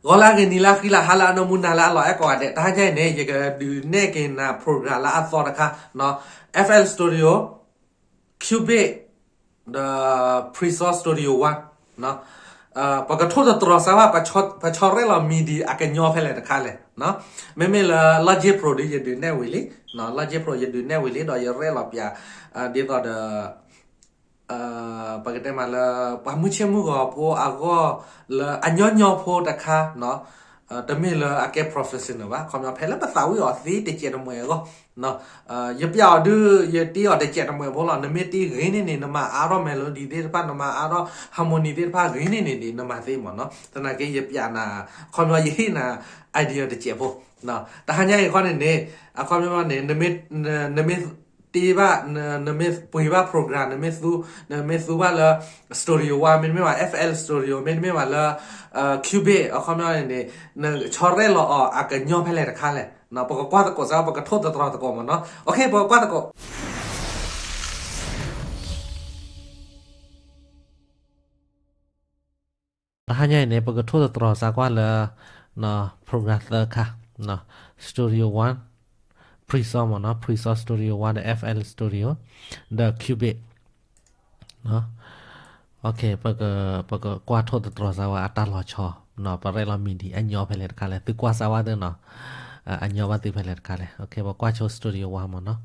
ဂီၤလၢအဂ့ၤ နံၤလၢအဃံလၤ ဟါလၢအနၢမူ နၤလၢအလီၤအဲၣ်ကိးဂၤဒဲး, တဟါညါအံၤန့ၣ် ယကဒုးနဲၣ်က့ၤနၤ program လၢအသီတခါ, FL Studio, Cubase, ဒီး Pre-Source Studio One, ပကထိၣ်သတြီၤစၢၤဝဲ ပဆီရဲၣ်လီၤ MIDI အကညီဖဲလဲၣ်တခါလဲၣ်. မ့မ့ၢ်လၢ Logic Pro ဒီး ယဒုးနဲၣ်ဝံၤလံ, Logic Pro ယဒုးနဲၣ်ဝံၤလံ ဒီးယရဲၣ်လီၤပၠး ဒ်သိးဒီး ပကတဲမးလၢ ပှၤမုၢ်ဆ့ၣ်မုၢ်ဂီၤဖိအဂီၢ် လၢအညီညီဖိတခါ, တမ့ၢ်လၢအကဲ professional ဘၣ်, ခီပညီဖဲလၢပသးဝံၣ်အီၤသ့တစဲးတမှဲၤအဂီၢ်, ယပျးအီၤဒုး ယတ့အီၤတစဲးတမှဲၤဖိလီၤ. နမ့ၢ်တ့ဂ့ၤန့ၢ်န့ၣ် နမၤအါထီၣ် melody သ့ၣ်တဖၣ် နမၤအါထီၣ် harmony သ့ၣ်တဖၣ်ဂ့ၤန့ၢ်န့ၣ်ဒီး နမၤသ့မ့ၢ်နီၤ. သနာ်က့ ယပျးနၤ ခီပညီယဟ့ၣ်နၤ idea တစဲးဖိ, တဟါညါအံၤဃီန့ၣ်န့ၣ် အခီပညီန့ၣ် နမ့ၢ်တ့ဘၣ် နမ့ၢ်ပှ့ၤဘၣ် program နမ့ၢ်သူ နမ့ၢ်သူဘၣ်လၢ Studio One မ့တမ့ၢ်ဘၣ် FL Studio မ့တမ့ၢ်ဘၣ်လၢ Cubase အခီပညီန့ၣ်န့ၣ် နဆီရဲၣ်လီၤအီၤအကညီဖဲလဲၣ်တခါလဲၣ်. ပကကွၢ်သကိးစၢ် ပကထိၣ်သတြီၤသကိးမ့ၢ်နီၤ. OK ပကကွၢ်သကိး တဟါညါအံၤန့ၣ် ပကထိၣ်သတြီၤစၢ်ကွၢ်လၢ program သၢခါ, Studio One, Pre-Source မ့ၢ်နီၤ, Pre-Source Studio One ဒီး FL Studio ဒီး Cubase. OK ပကကွၢ်ထိၣ်သတြီၤစၢ်ဝဲအတၢ်လီၤဆီ, ပရဲၣ်လီၤ MIDI အညီဖဲလဲၣ်တခါလဲၣ်, သုကွၢ်စၢ်ဝဲသ့ၣ်နီၤ, အညီဘၣ်သုဖဲလဲၣ်တခါလဲၣ်. OK ပကွၢ်ဆိ Studio One မ့ၢ်နီၤ.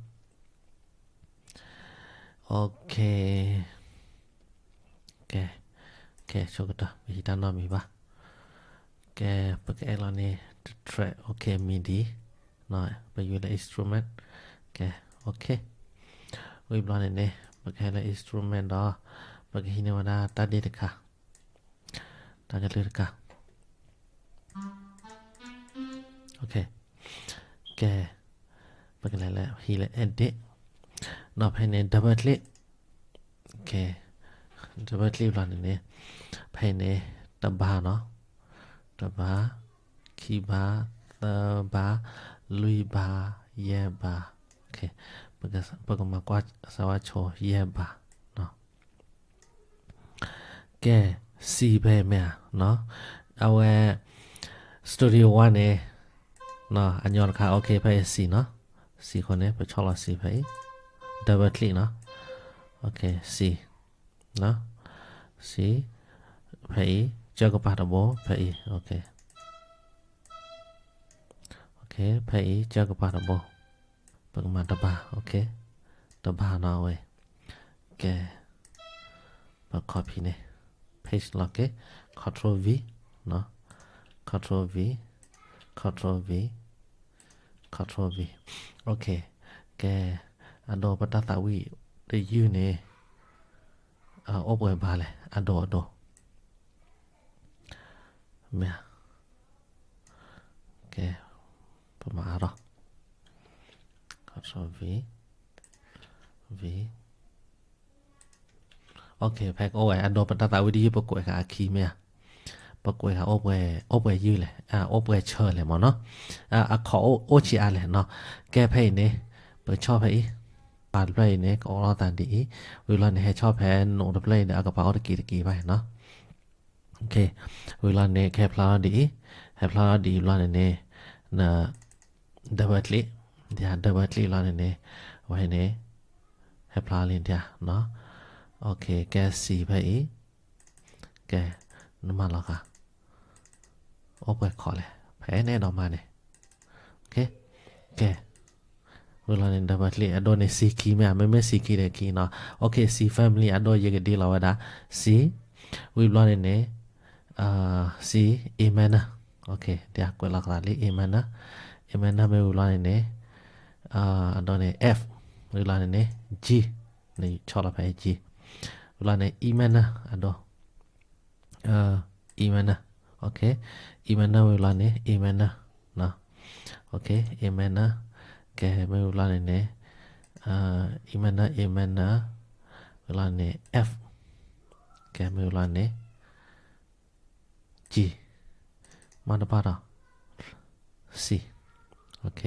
OK, OK, ဆိကတၢၢ် ပဟံးတၢ်နီတမံၤဘၣ်. ကဲ ပကအဲၣ်လီၤန့ၣ် track, OK, MIDI, ပယူၤလၢ instrument, ကဲ OK. ဝံၤဘျီန့ၣ်န့ၣ် ပကဟဲလၢ instrument ဒီး ပကဟံးန့ၢ်ဝဲဒၣ်တၢ်ဒ့ၣ်တခါ, တၢ်ကလုၢ်တခါ. OK, ကဲ ပကလဲၤလၢဟံးလၢ edit, ဒီးဖဲန့ၣ် double click, OK, double click ဘျီန့ၣ်န့ၣ် ဖဲန့ၣ် တဘါနီၤ, တဘါ, ခံဘါ, သၢဘါ, လွံၢ်ဘါ, ယဲၢ်ဘါ, OK, ပကမၤကွၢ်စၢ်ဝဲဆိ ယဲၢ်ဘါနီၤ. ကဲ C ဖဲအံၤမ့ၢ်ဧါ, အဝဲ Studio One န့ၣ် အညီတခါ OK ဖဲအံၤ C နီၤ, C ဃိန့ၣ် ပဆီၣ်လီၤ C ဖဲအံၤ, double click နီၤ, OK, C, C, ဖဲအံၤ ကၢကပၤတဘိ ဖဲအံၤ, OK, ဖဲအံၤ ကၢကပၤတဘိ, ပကမၤတဘါ, OK, တဘါနီၤအဝဲ, ကဲ ပ copy န့ၣ် paste လီၤက့ၤ, control V, control V, control V, control V, OK, ကဲ အဒိ ပတၢ်သးဝံၣ်တယုၢ်န့ၣ် အိၣ်ပှဲၤဘါလဲၣ်, အဒိ အဒိ မ့ၢ်, ကဲ ပမၤအါထီၣ်, control V, V, OK, ဖဲကအိၣ်ဝဲ အဒိ ပတၢ်သးဝံၣ်တယုၢ် ပကွဲးဃာ်အခံမ့ၢ်ဧါ, ပကွဲးဃာ် အိၣ်ပှဲၤယုၢ်လဲၣ်, အိၣ်ပှဲၤဆၢလဲၣ်မ့ၢ်နီၤ, အခီၣ်အိၣ်ဆံးအါလဲၣ်နီၤ, ကဲဖဲအံၤန့ၣ် ပဆီၣ်ဖဲအံၤ, ပာ်တဖျၢၣ်အံၤန့ၣ် ကအိၣ်လီၤသးဒ်အံၤ, ဝံၤလီၤန့ၣ် ဟဲဆီၣ်ဖဲနိးတဖျၢၣ်အံၤဒီး အကပၤအိၣ်တက့ၢ်တက့ၢ်ဘၣ်နီၤ. ဝံၤလီၤန့ၣ် ကဟဲဖျါထီၣ်ဒ်အံၤ, ဟဲဖျါထီၣ်ဒ်အံၤဘျီန့ၣ်န့ၣ်, န double click, ဒီး double click လီၤန့ၣ်န့ၣ်, အဝဲန့ၣ် ဟဲဖျါလံဒၣ်နီၤ. OK, ကဲ C ဖဲအံၤ, ကဲ နမၤလီၤဃာ်, အိၣ်ပှဲၤခီၣ်လဲၣ်, ဖဲန့ၣ်ဒီးမၤန့ၣ်, ကဲ ဝံၤလီၤန့ၣ် double click အဒိန့ၣ် C key မ့ၢ်ဧါ, မ့မ့ၢ် C key ဒီး key နီၤ. OK, C family အဒိယကဒ်လီၤဝဲဒၣ် C, ဝံၤဘျီန့ၣ်န့ၣ် C, A minor. OK, ဒီးကွဲးလီၤသးလံ A minor, A minor မ့ၢ်ဝံၤဘျီန့ၣ်န့ၣ် အဒိန့ၣ် F, ဝံၤဘျီန့ၣ်န့ၣ် G, နဆီၣ်လီၤဖဲ G, ဝံၤဘျီန့ၣ် E minor အဒိ E minor, OK, E minor မ့ၢ်ဝံၤလီၤန့ၣ် A minor, OK, A minor, ကဲ မ့ၢ်ဝံၤလီၤန့ၣ်န့ၣ် E minor, A minor, ဝံၤလီၤန့ၣ် F, ကဲ မ့ၢ်ဝံၤလီၤန့ၣ် G, မ့ၢ်တဘၣ်ဒီး C, OK,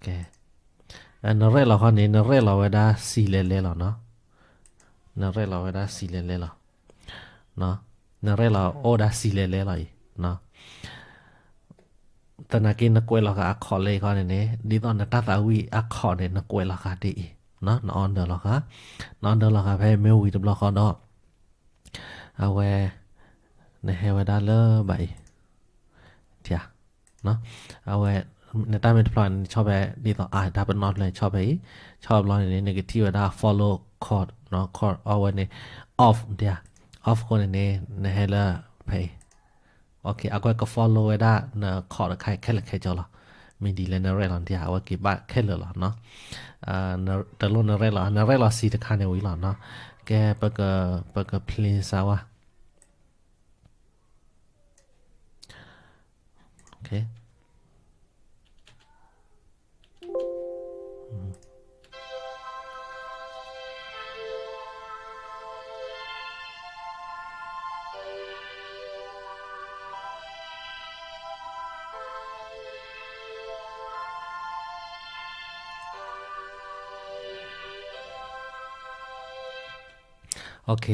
ကဲ နရဲၣ်လီၤဃီန့ၣ် နရဲၣ်လီၤဝဲဒၣ် C လဲၤလဲၤလီၤနီၤ, နရဲၣ်လီၤဝဲဒၣ် C လဲၤလဲၤလီၤနီၤ. နရဲၣ်လီၤအိၣ်ဝဲဒၣ် C လဲၤလဲၤလီၤအံၤ, သနာ်က့နကွဲးလီၤဃာ်အ chord လၢအံၤခီန့ၣ်န့ၣ် ဒ်သိးနတၢ်သးဝံၣ်အ chord န့ၣ် နကွဲးလီၤဃာ်ဒ်အံၤ, န order လီၤဃာ်, န order လီၤဃာ်ဖဲမ့ၢ်ဝံၤတဘျီဃီဒီး အဝဲ နဟဲဝဲဒၣ်လၢဘၣ်အံၤ အဝဲ နတၢ်မ့ၢ်တဖျါန့ၣ် နဆီၣ်ဖဲ ဒ်သိး I တၢ်ပနီၣ်တဖျၢၣ် နဆီၣ်ဖဲအံၤ, ဆီၣ်ဘျီန့ၣ်န့ၣ် နကထံၣ်ဝဲဒၣ် follow chord, chord အဝဲန့ၣ် off ဒၣ်, off အဃိန့ၣ်န့ၣ် နဟဲလၢဖဲအံၤ, အဝဲက follow ဝဲဒၣ်န chord တခါအံၤခဲလၢာ်ခဲဆ့လီၤ, MIDI လၢနရဲၣ်လီၤဒၣ် အဝဲက့ၤဘၣ်ခဲလၢာ်လီၤနီၤ, တလိၣ်နရဲၣ်လီၤ နရဲၣ်လီၤ C တခါန့ၣ်ဝံၤလီၤနီၤ, ကဲ ပက play စၢဝဲ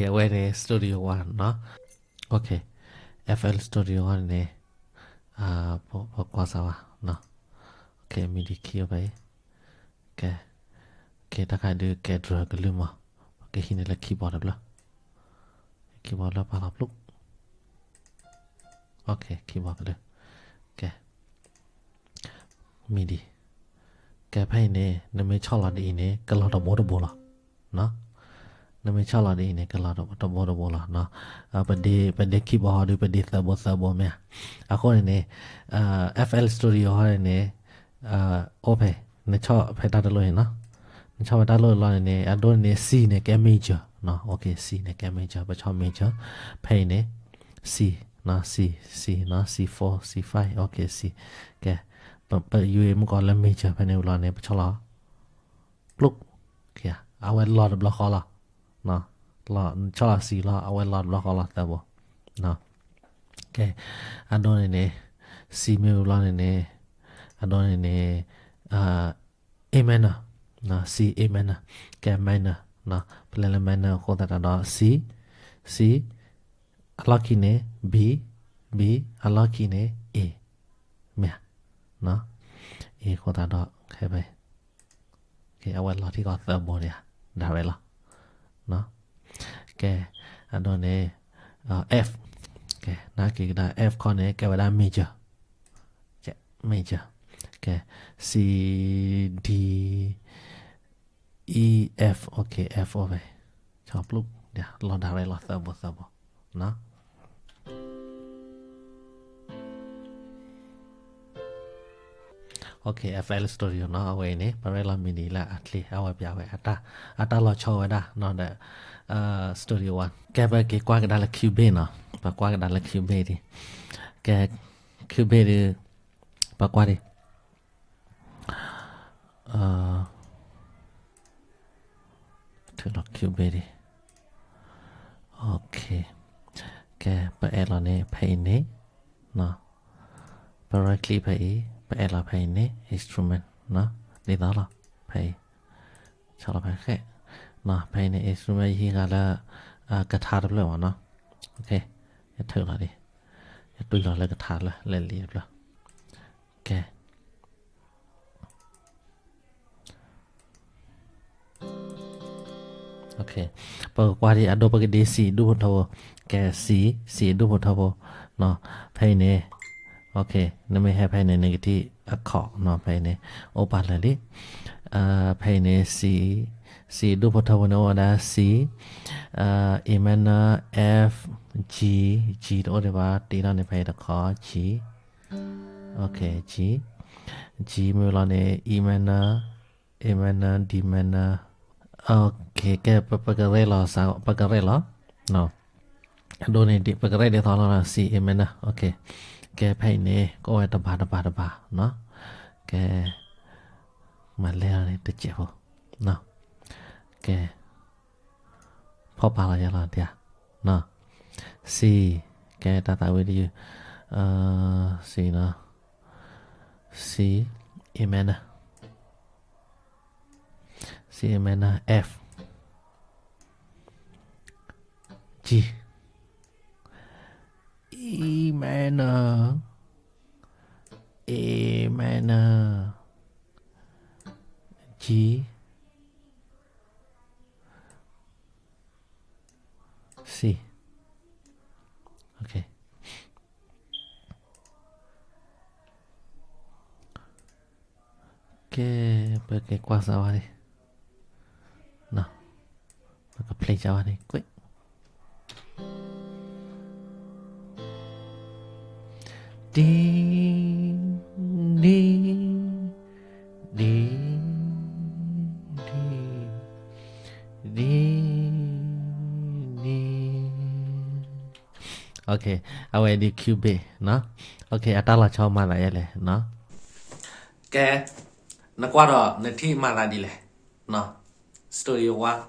အဝဲန့ၣ် Studio One နီၤ, FL Studio One န့ၣ် ပကွၢ်စၢ်ဝဲ, MIDI key ဖဲအံၤ, ကဲ, ကဲတၢ်ခါဒုးကဲ drag ကလုၢ်မး, ပကဟံးန့ၢ်လၢ keyboard တဘျီ, keyboard လၢပာ်လီၤပျူၢ်, keyboard ကလုၢ်, ကဲ MIDI, ကဲဖဲအံၤန့ၣ် နမ့ၢ်ဆီၣ်လီၤဒ်အံၤန့ၣ် ကလီၤတဘိတဘိလီၤ, နမ့ၢ်ဆီၣ်လီၤဒ်အံၤန့ၣ် ကလီၤတဘိတဘိလီၤ, ပဒ့ ပဒ့ keyboard ဟီဒုး ပဒ့သၢဘိသၢဘိမ့ၢ်ဧါ, အဃိန့ၣ်န့ၣ် FL Studio ဟီန့ၣ်န့ၣ် အိၣ်ဖဲ နဆီၣ်ဖဲတၢ်တလိၣ်န့ၣ်နီၤ, နဆီၣ်ဖဲတၢ်တလိၣ်လီၤန့ၣ်န့ၣ် အဒိန့ၣ် C န့ၣ်ကဲ major, C န့ၣ်ကဲ major ပဆီၣ် major, ဖဲအံၤန့ၣ် C, C, C, C four, C five, C, ကဲ, ပယူၤမုၢ်ကီးလၢ major ဖဲန့ၣ်ဝံၤလီၤန့ၣ် ပဆီၣ်လီၤ ပျူၢ်, အဝဲလီၤတဘျီဃီလီၤ, ဆီၣ်လီၤ C လီၤ အဝဲလီၤတဘျီဃီလီၤသၢဘိ, ကဲ, အဒိန့ၣ်န့ၣ် C မ့ၢ်ဝံၤလီၤန့ၣ်န့ၣ်, အဒိန့ၣ်န့ၣ် A minor, C A minor, ကဲ minor, ပလဲၤလၢ minor အဃိသတးဒီး C, C, အလီၢ်ခံန့ၣ် B, B, အလီၢ်ခံန့ၣ် A, မ့ၢ်ဧါ, A အဃိသတးဒီး ခဲဖဲ အဝဲလီၤထံကီၢ်သၢဘိန့ၣ် direct လီၤ, ကဲ, အဒိန့ၣ် F, ကဲ နက့ၤကဒါ F ခီန့ၣ် ကဲဝဲဒၣ် major, major, ကဲ C, D, E, F, F အိၣ်ဖဲ, ဆီၣ်ပျူၢ်, လီၤ direct လီၤသၢဘိသၢဘိ, FL Studio နီၤ အဝဲအံၤန့ၣ် ပရဲၣ်လီၤ MIDI လၢအချ့ အဝဲပျးဝဲ အတၢ်လီၤဆီဝဲဒၣ်နီၤဒီး Studio One, ကဲ ပက့ၤကွၢ်ကဒါလၢ Cubase နီၤ, ပကွၢ်ကဒါလၢ Cubase ဒံး, ကဲ Cubase ဒံး, ပကွၢ်ဒံး ထုးလီၤ Cubase ဒံး, ကဲ ပအဲၣ်လီၤန့ၣ် ဖဲအံၤန့ၣ်, ပ right click ဖဲအံၤ ပအဲၣ်လီၤဖဲအံၤန့ၣ် instrument ဒ်သိးလီၤ ဖဲအံၤ, ဆီၣ်လီၤဖဲဃဲ, ဖဲအံၤန့ၣ် instrument ယဟံးဃာ်လၢ guitar တဖျၢၣ်မးနီၤ, ယထုးလီၤဒံး, ယတွံၢ်လီၤလၢ guitar လၢ လၢလံတဖျၢၣ်, ကဲ ပကကွၢ်ဒံး အဒိ ပကဒ့ C ဒူၣ်ဖိထၢဖိ, ကဲ C, C ဒူၣ်ဖိထၢဖိ, ဖဲအံၤန့ၣ်, နမ့ၢ်ဟဲဖဲအံၤန့ၣ် နကထံၣ်အ chord နီၤ ဖဲအံၤန့ၣ် အိၣ်ပာ်လၢာ်လံ, ဖဲအံၤန့ၣ် C, C ဒူၣ်ဖိထၢဖိန့ၣ် အိၣ်ဝဲဒၣ် C, A minor, F, G, G တအိၣ်ဒံးဘၣ် တ့ထီၣ်န့ၣ် ဖဲအံၤတခီ G, G, G မ့ၢ်လီၤန့ၣ် E minor, A minor, D minor, ကဲ ပကရဲၣ်လီၤ ပကရဲၣ်လီၤ, အဒိန့ၣ် ပကရဲၣ်ဒ်သိးလီၤ C A minor, ကဲ ဖဲအံၤန့ၣ် ကအိၣ်ဝဲတဘၣ်တဘၣ်တဘၣ်နီၤ, ကဲ မၤလဲၢ်လီၤန့ၣ် တစဲးဖိ, ကဲ ဖီၣ်ပာ်လီၤယၤလီၤဒၣ်, C, ကဲ တၢ်သးဝံၣ်တယုၢ်, C နီၤ, C, A minor, C A minor, F, G, E minor, A minor, G, C. Okay. ကဲ, ပကကွၢ်စးဝါန့ၣ်, ပက play စးဝါန့ၣ်, ကွ့ၢ်, ဒ်, ဒ်, ဒ်, ဒ်, ဒ်, ဒ် Okay, အဝဲဒ် Cubase နီၤ. Okay, အတၢ်လီၤဆီမၤသးဒ်လဲၣ်နီၤ. ကဲ, နကွၢ်ဒီးနထံၣ်မၤသးဒ်လဲၣ်နီၤ. Studio One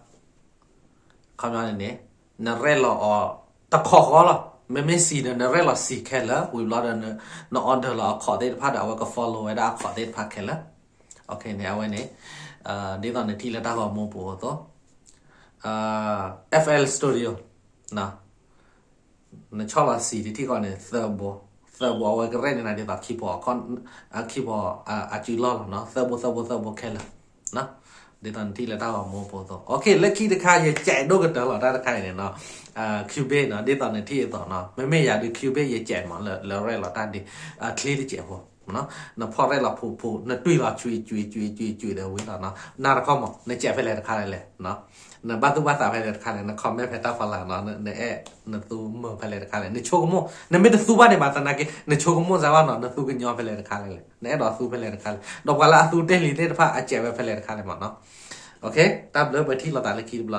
ခီပညီန့ၣ်န့ၣ် နရဲၣ်လီၤအီၤတခီဃီလီၤ. မ့မ့ၢ် C ဒီး နရဲၣ်လီၤ C ခဲလၢာ်, ဝံၤဘျီဒီး န order လီၤအခီၣ်သ့ၣ်တဖၣ်ဒီး အဝဲက follow ဝဲဒၣ်အခီၣ်သ့ၣ်တဖၣ်ခဲလၢာ်. Okay န့ၣ် အဝဲန့ၣ် ဒ်သိးနထံၣ်လၢတၢ်ဂီၤမူပူၤအသိး FL Studio နဆီၣ်လီၤ C တထံၣ်ဃီန့ၣ် သၢဘိ, သၢဘိ အဝဲကရဲၣ်န့ၢ်နၤဒ်သိး keyboard, keyboard အစုလီၢ်လီၤနီၤ, သၢဘိ သၢဘိ သၢဘိခဲလၢာ်, ဒ်သိးနထံၣ်လၢတၢ်ဂီၤမူပူၤအသိး. Okay, လၢခံတခါ ယစဲးဒိၣ်ကတၢၢ်လီၤတၢ်တခါအံၤန့ၣ်နီၤ, Cubase နီၤ, ဒ်သိးနထံၣ်အသိးနီၤ, မ့မ့ၢ်ယၤဒုး Cubase ယစဲးမး လၢ လၢရဲၣ်လီၤတၢ်ဒ် ချ့တစဲးဖိ နဖီၣ်ရဲၣ်လီၤဖူးဖူး နတွံၢ်လီၤ ကွံာ် ကွံာ် ကွံာ် ကွံာ် ကွံာ် ဒီးဝံၤလီၤနီၤ. နၤတခီမး နစဲးဖဲလဲၣ်တခါလဲၣ်လဲၣ်, နဘၣ်သူၣ်ဘၣ်သးဖဲလဲၣ်တခါလဲၣ်, န comment ဖဲတၢ်ဖီလာ်နီၤ, နအဲၣ်နသူမုာ်ဖဲလဲၣ်တခါလဲၣ်, နဆိကမိၣ်, နမ့ၢ်တသူဘၣ်န့ၣ်ဘၣ်သနာ်က့ နဆိကမိၣ်စ့ၢ်ကီးနီၤ, နသူကညီဖဲလဲၣ်တခါလဲၣ်လဲၣ်, နအဲၣ်ဒိးသူဖဲလဲၣ်တခါလဲၣ်, ဒီးပှၤလၢအသူတ့ၢ်လံသ့ၣ်တဖၣ် အစဲးဝဲဖဲလဲၣ်တခါလဲၣ်မးနီၤ. Okay, တၢ်ဘျုး ပထံၣ်လိာ်သးလၢခံတဘျီဒီး